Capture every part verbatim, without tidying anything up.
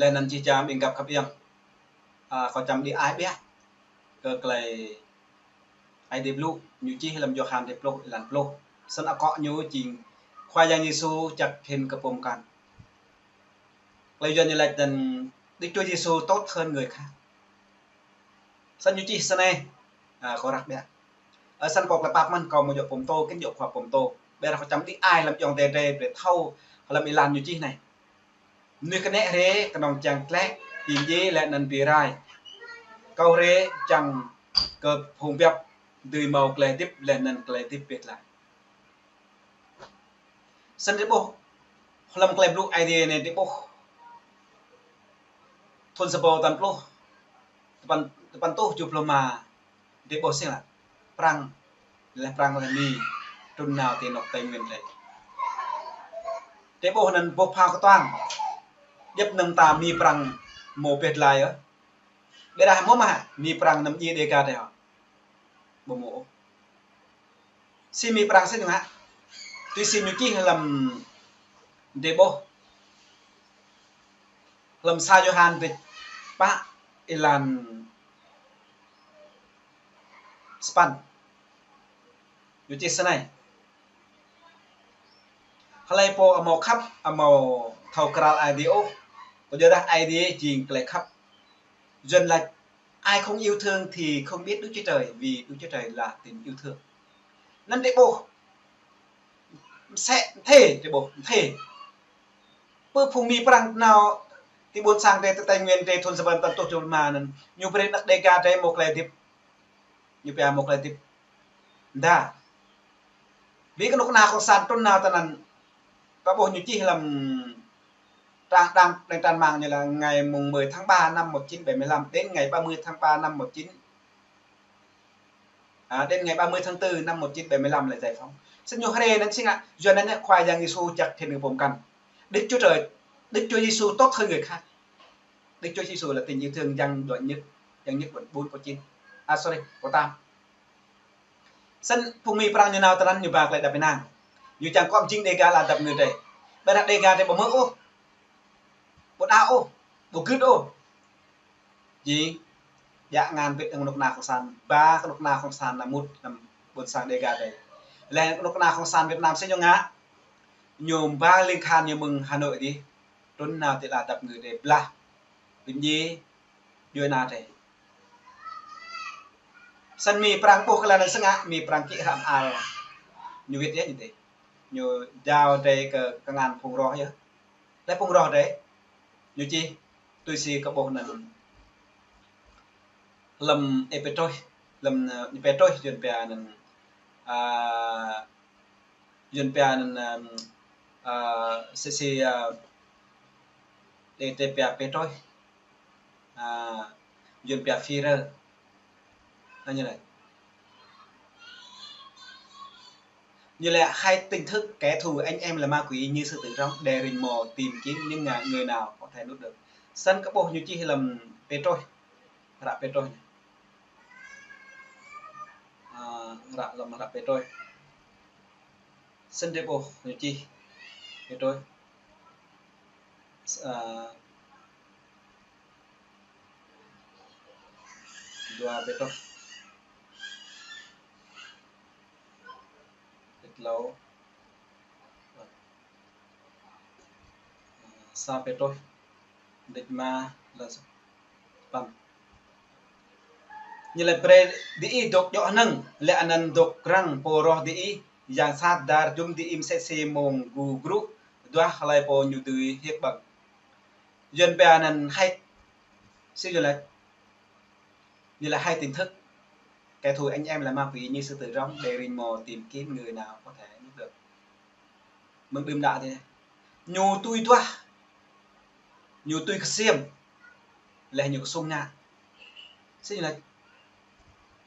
Anŭn jih jang ƀing găp khăp yang. A, kâo čăm đĭ ai ƀiă kơ tơlơi Ơi Adai blŭ, ñu čih lăm Yôhan dêh pluh, êlan pluh. Snăn akŏ ñu jing Khua Yang Yêsu čăk hĭn kơ pô mkăn. Tơlơi Yuan ñu laĭ anŭn Đức Chúa Giêsu tốt hơn người khác. Snăn ñu čih snei, a, kâo răk ƀiă. Ơ, snăn kâo tơlơi pap mơ̆n, kâo mơ̆ djŏ pô mtô, kĭn djŏ khua pô mtô. Ƀiădah kâo čăm đĭ ai lăm ayŏng adei drei, brei thâo hlăm êlan ñu čih anei. Mnuih kơnĕ hriê kơnơ̆ng čiăng tlĕ, bi mdjiê laih anŭn bi rai. Kâo hriê čiăng kơ phung biăp dưi mâo tơlơi hơdip laih anŭn tơlơi hơdip bĕ glaĭ. Snăn drei ƀuh hlăm tơlơi blŭ Ơi Adai anei drei ƀuh thŭn sa rơbâo tơpăn pluh, tơpăn, tơpăn rơtuh kjuh pluh rơma, drei ƀuh sĭt lă Prăng, laih Prăng laih Mi trŭn nao ti anôk Tây Nguyên drei. Drei ƀuh anŭn boh phao kơtuang, djŏp anŭn ta Mi Prăng mơ̆ bĕ glaĭ yơh. Ƀiădah mơ̆ mă Mi Prăng anăm djiê Đêga drei hŏ? Ƀu mơ̆ ôh. Si Mi Prăng sĭt ñu ngă. Tui si ñu čih hlăm drei ƀuh hlăm sa Yôhan dêh pă êlan sapăn. Ñu čih snei: Hlei pô amâo khăp, amâo thâo krăn Ơi Adai ôh, kyuadah Ơi Adai jing tơlơi khăp. Yuan laĭ: Ai không yêu thương thì không biết Đức Chúa Trời, vì Đức Chúa Trời là tình yêu thương. Anŭn drei ƀuh msĕ mơthê, drei ƀuh mơthê. Pơ phung Mi Prăng nao ti ƀuôn sang drei, ti Tây Nguyên drei thŭn sa rơbâo tơpăn rơtuh kjuh pluh rơma anŭn, ñu brei anăk Đêga drei mâo tơlơi hơdip. Ñu pia mâo tơlơi hơdip mơda. Bi kơ anôk kơna cộng sản trŭn nao ti anŭn, kâo ƀuh ñu čih hlăm trang, trang, trang, trang mạng ñu là ngày mùng mười tháng ba năm một chín bảy mươi lăm đến ngày ba mươi tháng ba năm một chín, à, đến ngày ba mươi tháng tư năm một chín bảy mươi lăm là giải phóng. Snăn ñu hriê anŭn sĭt ngă, Yuan anŭn Khua Yang Yêsu čăk hĭn kơ pô mkăn. Đức Chúa Trời, Đức Chúa Giêsu tốt hơn người khác. Đức Chúa Giêsu là tình yêu thương dâng độc nhất, dâng nhất ƀuôn, ƀuôn pô čin. À, sorry, pô tam. Snăn phung Mi Prăng ñu nao ti anŭn ñu ba tơlơi đăp ênang. Ñu čang kŏm jing Đêga lŏ dăp ngư drei. Ƀiădah Đêga drei ƀu hmư̆ ôh, ƀu đaŏ ôh, ƀu gưt ôh. Jing djă ngăn bĕ kơ anôk kơna cộng sản, ba kơ anôk kơna cộng sản nao mŭt hlăm ƀuôn sang Đêga drei. Laih anôk kơna cộng sản Việt Nam sĭt ñu ngă, ñu ba ling khan ñu mơ̆ng Hà Nội dih, trŭn nao ti lŏ dăp ngư drei blah, bi mdjiê djuai ana drei. Snăn Mi Prăng ƀuh kơ lŏn anŭn sĭt ngă, Mi Prăng čih hră mơar, ñu wĭt yơh ñu dih. Ñu jao drei kơ, kơ ngăn phung roh yơh. Laih phung roh drei, ñu čih tui si kâo ƀuh anŭn hlăm Ê Pêtrôs, hlăm, ơ, Ê Pêtrôs Yuan pia anŭn, a, Yuan pia anŭn, ơ, a, si, si, a, drei, drei pia Pêtrôs, a, Yuan pia Phi-rơ. Anŭn ñu laĭ. Ñu laĭ: Hãy tỉnh thức, kẻ thù anh em là ma quỷ như sư tử rống đang rình mò tìm kiếm những ngà-, người nào có thể nuốt được. Snăn kâo ƀuh ñu čih hlăm Pêtrôs, hră Pêtrôs anai. A, hră, hlăm hră Pêtrôs. Snăn drei ƀuh ñu čih Pêtrôs. A, dua Pêtrôs. Dêh tlâo. Sa Pêtrôs dêh rơma, êlan sapăn. Ñu laĭ: Brei diih dôk djŏ hơnơ̆ng, laih anŭn dôk răng pô roh diih, yang sat dar jum diih msĕ si mông gu grŭ, duah hlei pô ñu dưi hiêk ƀơ̆ng. Yuan pia anŭn hãy, si Yuan laĭ, ñu laĭ: Hãy tỉnh thức, kẻ thù anh em là ma quỷ như sư tử rống đang rình mò tìm kiếm người nào có thể nuốt được. Mơ̆ng đưm đă dih, ñu tui duah, ñu tui kơsiêm, laih ñu kơsŭng ngă. Sĭt ñu laĭ: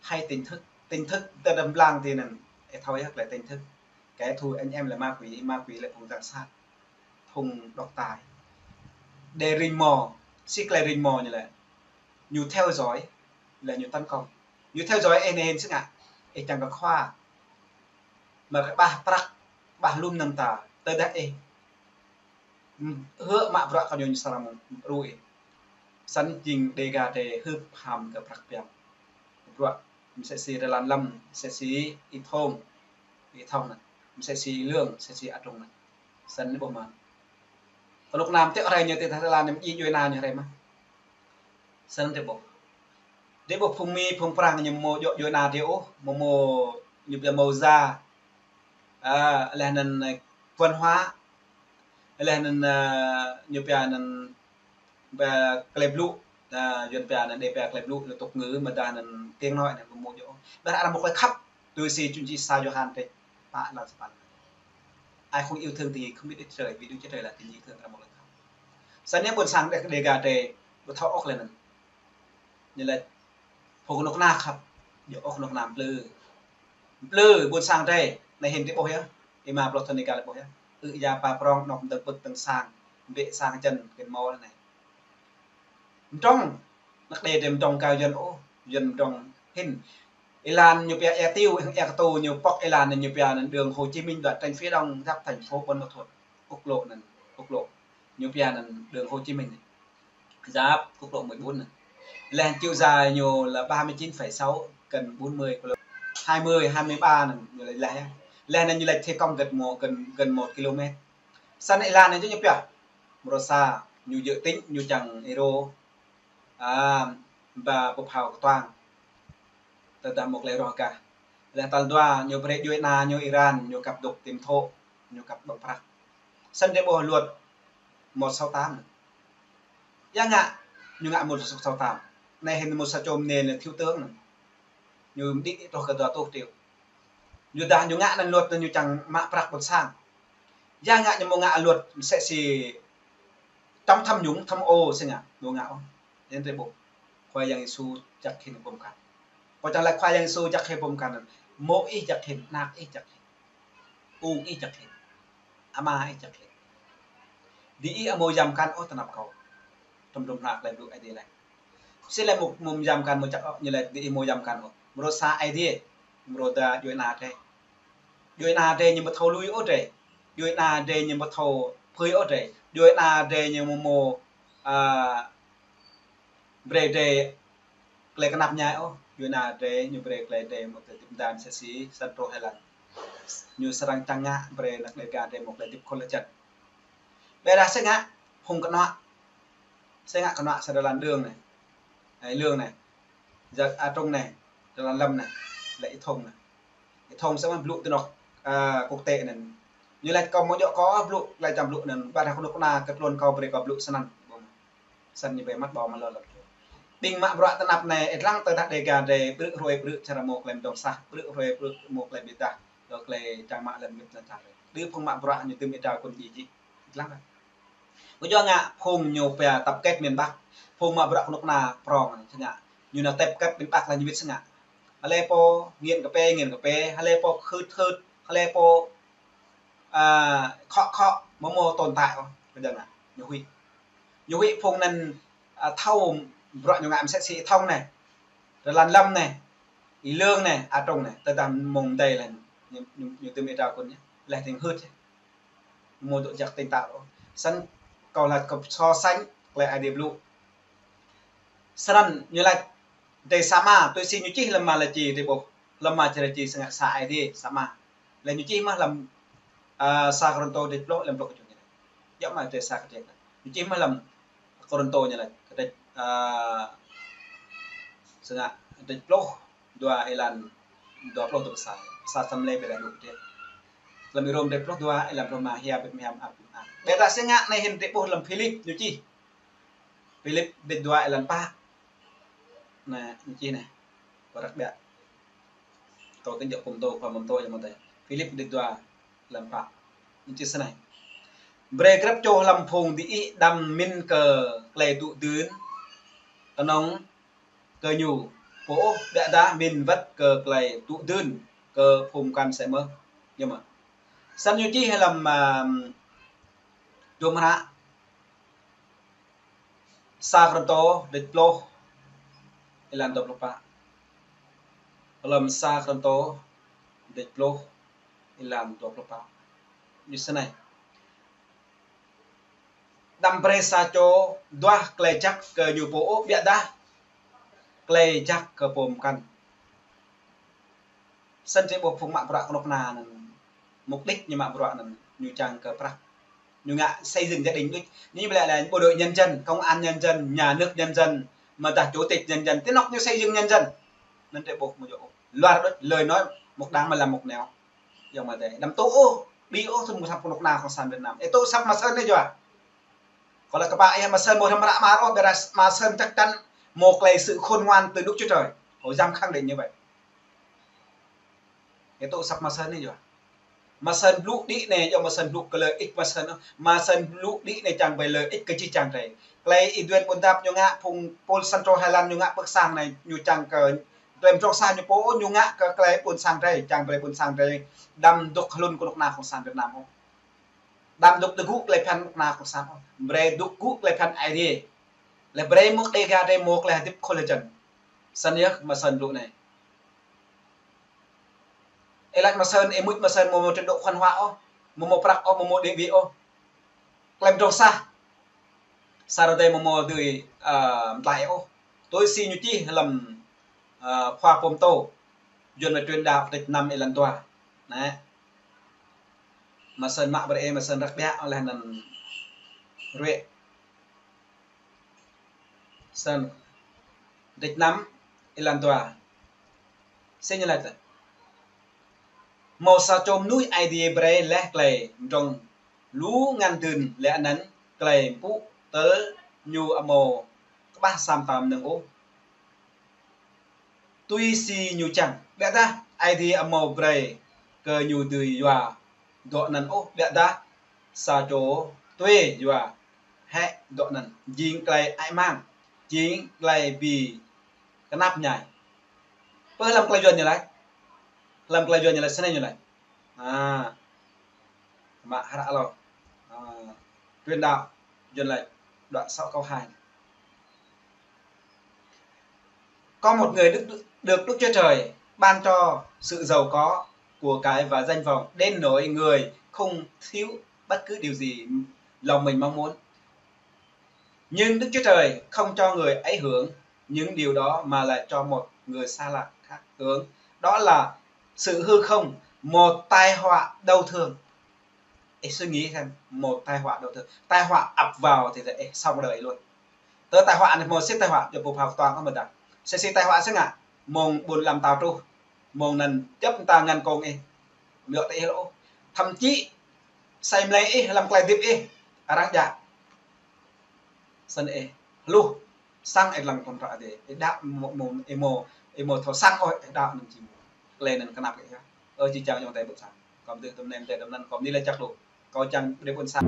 Hãy tỉnh thức. Tỉnh thức tơdah blang ti anŭn, ih thâo yơh tơlơi tỉnh thức. Kẻ thù anh em là ma quỷ, ma quỷ là phung yang sat, phung độc tài. Đang rình mò, si tơlơi rình mò ñu laĭ, ñu theo dõi, laih ñu tấn công. Ñu theo dõi ih anai hĭn sĭt ngă, ih čang kơ khua. Mă kơ ƀah prăk, ƀah lŏm anăn ta, tơdah ih hơ̆k mă bruă kơ ñu, ñu srăng mă bruă ih. Săn jing Dega Dê hưp ham kơ prăk piam. Bruă, msĕ si Rơlan Lâm, msĕ si Y Thông, Y Thông anŭn, msĕ si Y Lương, msĕ si A Trung anŭn. Săn anai ƀuh mơ̆n. Kơnuk kơna tĕk rai ñu tĕk tah Rơlan ñu djai djuai ana ñu rai mơ̆n. Săn tĕk ƀuh. Tĕk ƀuh phung Mi, phung Prang ñu mơ̆ djai djuai ana tĕk ôh, mơ̆ mơ̆ ñu pia mơ̆ za. A, laih anŭn, ơ, văn hóa. Laih anŭn, ơ, ñu pia anŭn ba klei blŭ, a, Yuan pia anŭn, Êđê pia klei blŭ, lĕ tục ngữ, mơ̆ dah anŭn tiếng nói anŭn mơ̆ mơ̆ djai ôh. Ƀiădah arăng mơ̆ klei khăp, tui si čun či sa Yôhan tĕk, pă lăn sapăn. Ai không yêu thương thì không biết Đức Chúa Trời, vì Đức Chúa Trời là tình yêu thương, arăng mơ̆ klei khăp. Săn anai ƀôn sang Dega Dê, ƀu thâo ôh lĕ anŭn. Ñu laĭ, phung kơnuk kơna khăp, djơ̆ ôh kơnuk kơna mplư. Mplư, ƀôn sang drei, anai hĭn tĕk ƀuh yơh. Ih mă plŏh thŭn ih găl ƀuh yơh. Ư̆ ya pa prong, anŏ dơ̆ng pơ̆k dơ̆ng sang, ƀĕ sang jăn, kơnơ̆ng mơ̆ anai. Mdrŏng, anăk Êđê drei mdrŏng kơ Yuan ôh, Yuan mdrŏng hĭn. Êlan ñu pia Ea Tiêu, Ea Ktu ñu pŏk êlan ñu pia anŭn đường Hồ Chí Minh đoạn tránh phía đông giáp thành phố Buôn Ma Thuột. Quốc lộ anŭn, quốc lộ. Ñu pia anŭn đường Hồ Chí Minh. Giáp quốc lộ mười bốn anŭn. Laih chiều dài ñu là ba mươi chín phẩy sáu, gần bốn mươi ki lô mét. Hai mươi, hai mươi ba anŭn, ñu laĭ laih. Laih anŭn ñu laĭ thi công gần một, gần, gần một ki lô mét. Săn êlan anŭn ñu pia. Mrô sa, ñu dự tính, ñu čang Êrô, a, ba pơphao kơtuang. Tơdah mơ̆ klei roh gah. Laih tal dua, ñu brơi djuai ana ñu Iran, ñu kăp dŏ tim thŏ, ñu kăp ƀơ̆ng prăk. Săn drei ƀuh luật một sáu tám anŭn. Ya ngă, ñu ngă một sáu tám. Anai hĭn một sa čô mơnê anŭn thiếu tướng anŭn. Ñu đĭ truh kơ dua rơtuh triệu. Ñu dah ñu ngă anŭn luật anŭn ñu čang mă prăk ƀôn sang. Ya ngă ñu mơ̆ ngă luật msĕ si chống tham nhũng, tham ô sĭt ngă, ƀu ngă ôh. Anŭn drei ƀuh. Khua Yang Yêsu jăk hĭn pơm kăn. Kâo čang laĭ Khua Yang Yêsu jăk hĭn pơm kăn. Mô̆ ih jăk hĭn, anăk ih jăk hĭn. Ung ih jăk hĭn. Ama ih jăk hĭn. Diih amâo yam kăn ôh tơnap kâo. Tơm tơm hnă klei blŭ Aê Diê laĭ. Sĭt laĭ mơ̆, mơ̆ yam kăn mơ̆ čăk ôh, ñu laĭ diih amâo yam kăn ôh. Mrô sa Aê Diê, mrô dua djuai ana drei. Djuai ana drei ñu ƀu thâo lui ôh drei. Djuai ana drei ñu ƀu thâo phơi ôh drei. Djuai ana drei ñu mơ̆ mơ̆, a, brơi drei klei kơnap ñai ôh. Djuai ana drei ñu brơi klei drei mơ̆ klei hơdip mơda msĕ si săn truh hơlăn. Ñu srăng čang ngă brơi anăk Dega drei mơ̆ klei hơdip khŏl lĕ čăt. Ƀiădah sĭt ngă, phung kơnuă. Sĭt ngă kơnuă sa Rơlan Đương anai. Ê, Lương anai. Jăk A Trung anai. Rơlan Lâm anai. Lĕ Y Thông anai. Y Thông sĭt mơ̆ blŭ tơ anŏ, a, quốc tế anŭn. Ñu laĭ kâo mơ̆ djơ̆ kâo blŭ, laĭ čang blŭ anŭn. Ƀiădah kơnuk kơna kơ tluôn kâo brơi kâo blŭ snăn. Săn ñu brơi mă ƀâo mă lŏ lăp. Ƀing mă bruă tơnap anai, ih lăng tơdah Dega drei, brư̆ hruê brư̆ čar mơ̆ klei mdơ̆ng sah, brư̆ hruê brư̆ mơ̆ klei bi dah, dŏ klei čang mă lăm mĭt lăm čar. Brư̆ phung mă bruă ñu dưm ih dao kŭn djai jih. Ih lăng. Ƀu djơ̆ ngă phung ñu pia tập kết miền Bắc, phung mă bruă kơnuk kơna prong, sĭt ngă. Ñu nao tập kết miền Bắc laih ñu wĭt sĭt ngă. Hlơi pô nghiện cà phê, nghiện cà phê, hlơi pô khưt, khưt, hlơi pô a, khŏ, khŏ, mơ̆ mơ̆ tồn tại ôh, kơ jăn anai, ñu huĭ. Ñu huĭ phung anŭn, a, thâo bruă ñu ngă msĕ si Y Thông anai, Rơlan Lâm anai, Y Lương anai, A Trung anai, tơdah mơ̆ng adih laih, ñu, ñu, ñu dưm ih dao kŭn ñu, laih tĭng hưt, mơ̆ dŏ jăk tĭng tao ôh. Săn kâo laĭ kâo so sánh, klei Aê Diê blŭ. Srăng ñu laĭ, drei sa Mâo, tui si ñu čih lăm Malachi drei ƀuh, lăm Malachi sĭt ngă sa Aê Diê, sa Mâo. Laih ñu čih mơ̆ lăm, a, sa Kôrintô đĕč pluh, lăm pluh kơjuh ñu laĭ. Djơ̆ mơ̆ drei sa kơđĕč. Ñu čih mơ̆ lăm Kôrintô ñu laĭ, kơđĕč, a, sĭt ngă, đĕč pluh dua êlan dua pluh tơpă sa. Sa samlê ƀiădah lu kơđĕč. Lăm Y Rôm đĕč pluh dua êlan pluh rơma hiam bĭt mơhiam ăp ăp. Ƀiădah sĭt ngă anai hĭn drei ƀuh lăm Philip ñu čih. Philip đĕč dua êlan pă. Anai, ñu čih anai. Kâo răk ƀiă. Kâo tĭng djơ̆ pơm tô, pơm tô yơh mơ̆ tơi. Philip đĕč dua êlan pă. Ñu čih snei. Brơi grăp čô hlăm phung diih đăm mĭn kơ klei tŭ dưn kơnơ̆ng kơ ñu, pô ôh ƀiădah mĭn wơ̆t kơ klei tŭ dưn kơ phung mkăn sĭt mơ̆. Yơh mơ̆. Săn ñu čih lăm, ăm, dua mră. Sa Kôrintô đĕč pluh êlan dua pluh pă. Lăm sa Kôrintô đĕč pluh êlan dua pluh pă. Ñu snei. Đăm brơi sa čô duah tơlơi jăk kơ ñu pô ôh, biă dah tơlơi jăk kơ pô mơkăn. Snăn drei ƀuh phung mă bruă knŭk kna anăn. Mục đích ñu mă bruă anăn, ñu čang kơ prăk. Ñu ngă xây dựng gia đình đuč. Ñu ƀlĕ lĕ bộ đội nhân dân, công an nhân dân, nhà nước nhân dân, mơ̆ dah chủ tịch nhân dân, ti anôk ñu xây dựng nhân dân. Anăn drei ƀuh mơ̆ djŏ ôh. Luar đuč, lời nói một đằng mà làm một nẻo. Yŏng mă tê. Đăm tŭ ôh, ƀing ôh, thŭn mơ̆ săp knŭk kna Cộng sản Việt Nam. Ê tŭ săp Mơsơn anei yua. Kâo laĭ kơ ƀă ih, Mơsơn mơ̆ hrăm ră mă ôh, ƀiădah Mơsơn chắc chắn mâo tơlơi sự khôn ngoan từ Đức Chúa Trời. Kâo dám khẳng định như vậy. Ê tŭ săp Mơsơn anei yua. Mơsơn blŭ đĭ anei, yua Mơsơn blŭ kơ lợi ích Mơsơn, Mơsơn blŭ đĭ anei čang brơi lợi ích kơ jih jang drei. Tơlơi Y Duên Buôn Dap ñu ngă, phung Pol Santo Highland ñu ngă pơ sang anei, ñu čang kơ tơlơi mdrŏng sah ñu pô, ñu ngă kơ tơlơi ƀuôn sang drei, čang brơi ƀuôn sang drei đăm dôk hlŭn knŭk kna Cộng sản Việt Nam ôh. Đăm dôk tơgŭ tơlơi phiăn knŭk kna Cộng sản ôh. Brơi dôk gŭ tơlơi phiăn Aê Diê. Leh brơi mơ̆ng Đêga drei mâo tơlơi hơdip khul hơjăn. Snăn yơh Mơsơn blŭ anei. Ê lač Mơsơn, ê mŭt Mơsơn mâo mâo trình độ văn hóa ôh, mâo mâo prăk ôh, mâo mâo địa vị ôh. Tơlơi mdrŏng sah. Sa rơdei mâo mâo dưi, ơ, mtlaih ôh. Tui si ñu čih hlăm, ơ, Khua Pô Mtô, Yuăn mă truyền đạo, kdrêč năm êlan dua. Anei. Mơsơn mă brơi ê, Mơsơn răk ƀiă, leh anăn ruĕ. Snăn, kdrêč năm êlan dua. Snăn ñu lač lĕ. Mâo sa čô mnuih Aê Diê brơi leh tơlơi mdrŏng lu ngăn dưn leh anăn tơlơi mpŭ tơl ñu amâo kƀah sa mta mnơ̆ng ôh. Tui si ñu čang, biă dah Aê Diê amâo brơi kơ ñu dưi yua dŏ anăn ôh, biă dah sa čô tui yua hĕ dŏ anăn. Jing tơlơi hơăi mang, jing tơlơi bi knap mñai. Pơ hlăm tơlơi Yuăn ñu lač, hlăm tơlơi Yuăn ñu lač, snei ñu lač. À, mă hră hlâo. À, truyền đạo, Yuăn lač, đoạn sáu câu hai. Có một người Đức, được Đức Chúa Trời ban cho sự giàu có, của cải và danh vọng đến nỗi người không thiếu bất cứ điều gì lòng mình mong muốn. Nhưng Đức Chúa Trời không cho người ấy hưởng những điều đó mà lại cho một người xa lạ khác hưởng. Đó là sự hư không, một tai họa đau thương. Ê, suy nghĩ xem, một tai họa đau thương. Tai họa ập vào thì là, ê, xong đời luôn. Tơ tai họa anei mâo sĭt tai họa, djŏp pơpha kơtuang ôh mơ̆ dah. Sĭt sĭt tai họa sĭt ngă, mơ̆ng ƀuôn ala mtao truh, mơ̆ng anăn djŏp mta ngăn kông ih, mơ̆ yŏ tơ ih lŏ ôh. Thậm chí, asei mlei ih, hlăm tơlơi hơdip ih, arăng djă. Snăn ih hluh, sang ih lăng kơnơ̆ng Adai. Ih đăo mâo, mâo, ih mâo, ih mâo thâo sang ôh, ih đăo anăn či mâo. Tơlơi anăn knap kơ ih. Ơ, jih jang ayŏng adei ƀuôn sang. Kâo mơ̆ dưi tơm nem tê tơm anăn, kâo mơ̆ dưi lač jăk lu. Kâo čang brơi ƀuôn sang.